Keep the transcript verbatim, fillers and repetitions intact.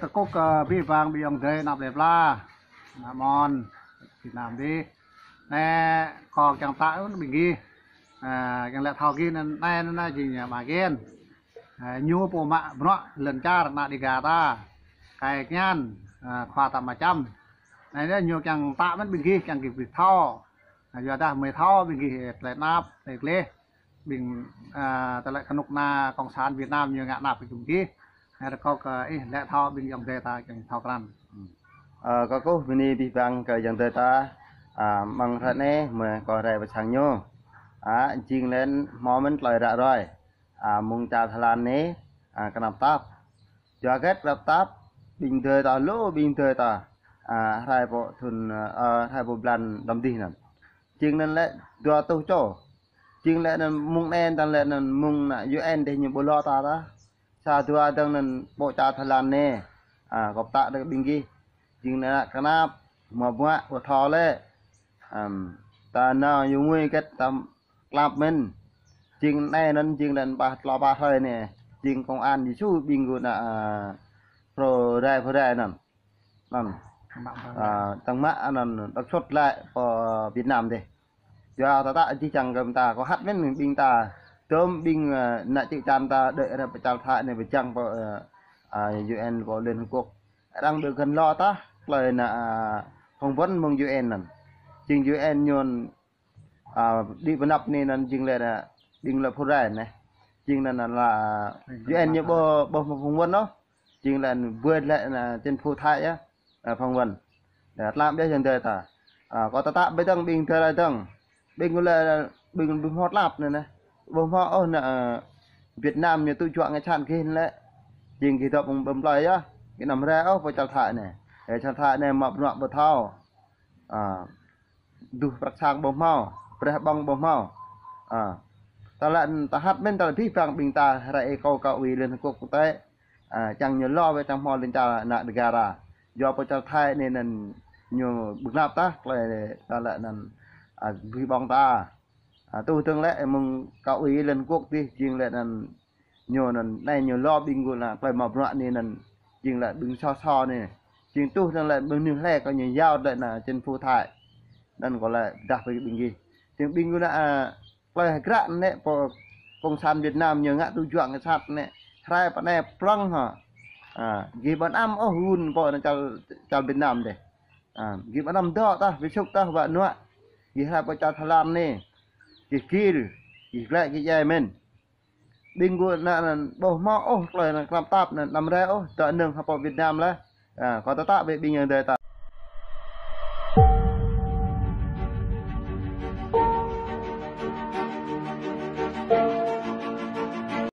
Tơkŭk kơ abih bang ƀing ayŏng adơi ană plơi pla, ană mơnuih Việt Nam dih. Anai kâo kiăng pơtă ƀing gih, a, kiăng laĭ thâo gih anŭn, anai, anai, anai jing ñu mă gin. A, ñu pô mă bruă lŏn čar ană Dega ta. Kai kơñan, a, khua ta mă čăm. Anai, anai ñu kiăng pơtă mơ̆n ƀing gih, kiăng gih ƀu thâo. A, yua dah mơi thâo ƀing gih tơlơi tơnap, tơlơi gleh. Ƀing, a, tơlơi kơnuk kơna Cộng sản Việt Nam ñu ngă tơnap kơ ƀing gih. Anai rơkâo kơ ih laĭ thâo ƀing ayŏng adơi ta kiăng thâo krăn. A, kâo kơkuh bơni abih bang kơ ayŏng adơi ta, a, mơ̆ng hrơi anai mơi kâo rai pơ sang ñu. A, jing lĕ hmâo mơ̆n tơlơi ră ruai. A, mơ̆ng čar Thái Lan anai, a, kơnap tap. Yua hơget kơnap tap, ƀing adơi ta lu, ƀing adơi ta, a, hrơi pô thun, a, hrơi pô blan đăm dih anŭn. Jing anŭn lĕ dua rơtuh čô. Jing lĕ anŭn mơ̆ng anai, dang lĕ anŭn mơ̆ng ană U N dih ñu ƀu lŏ ta ta. Sa dua dang anŭn pô čar Thái Lan anai. A, kâo pơtă kơ ƀing gih. Jing anŭn kơnap, mă bruă, ƀu thâo lĕ. Ăm, ta nao yua ngui hơget ta klap mơ̆n. Jing anai anŭn jing lĕ ƀah tlâo ƀah hrơi anai. Jing công an Yêsu ƀing gơ̆ ană, a, phrâo rai phrâo rai anŭn. Anŭn. A, tăng mă anŭn, đăp sut glaĭ pơ Việt Nam dih. Yua ta ta jih jang kơ ta, kâo hăt mơ̆n ƀing ta, tơm ƀing, a, ană čư̆ čan ta, đơi rai pơ čar Thái anai pơjing pơ, a, a, U N pơ Liên Hợp Quốc. Arăng đơi găn lŏ ta, tơlơi ană, a, phỏng vấn mơ̆ng U N anŭn. Jing U N ñu, a, đĭ pơnăp anai anŭn jing lĕ, a, ƀing lĕ phrâo rai anai. Jing anŭn lĕ, a, U N ñu ƀu, ƀu phỏng vấn ôh. Jing lĕ bưp lĕ ană chính phủ Thái a, a, phỏng vấn. Lĕ tlam ƀiă ayŏng adơi ta. A, kâo tơtă ƀơi dang ƀing adơi dang. Ƀing gơ̆ lĕ ƀing ƀu hmâo tlam anai anai. Ƀu hmâo ôh ană, a, Việt Nam ñu tŭ juă ngă čan gih lĕ. Jing gih dŏ ƀơi ƀơi plơi yơh. Gih anăm rai ôh pơ čar Thái anai. Ơ, čar Thái anai mă bruă ƀu thâo. A, duh prăk sang ƀu hmâo, preh ƀơ̆ng ƀu hmâo. A, ta lĕ, ta hăt mơ̆n tơlơi abih bang ƀing ta rai ih kâo kơ ui Liên Hợp Quốc quốc tế. A, čang ñu lŏ wơ̆t čang hmâo lŏn čar ană Dega ta. Yua pơ čar Thái anai anŭn ñu ƀu kơnap ta, tơlơi ta lĕ anŭn, a, abih bang ta. A, tuh dang lĕ mơ̆ng kơ ui Liên Hợp Quốc dih jing lĕ anŭn ñu anŭn, anai ñu lŏ ƀing gơ̆ ană tơlơi mă bruă anai anŭn, jing lĕ ƀing soh soh anai. Jing tuh dang lĕ ƀing anai lĕ kơ ñu yua lĕ ană chính phủ Thái. Anŭn kâo lĕ pơdah brơi ƀing gih. Jing ƀing gơ̆ ană, a, tơlơi hơgră anai pô Cộng sản Việt Nam ñu ngă tŭ juă ngă sat anai. Hrơi pơ anai prŏng hă. A, gih ƀu anăm ôh gun pô ană čar, čar Việt Nam dih. A, gih ƀu anăm dŏ ta, ƀu sŭk ta, wă nuă. Gih hrơi pơ čar Thái Lan anai. Gih gir, gih glaĭ gih djai mơ̆n. Ƀing gơ̆ anŭn, anŭn ƀu hmâo ôh tơlơi anŭn kơnap tap anŭn, anăm rai ôh, dŏ nơ̆ng hă pơ Việt Nam lĕ. A, kâo tơtă ƀơi ƀing ayŏng adơi ta.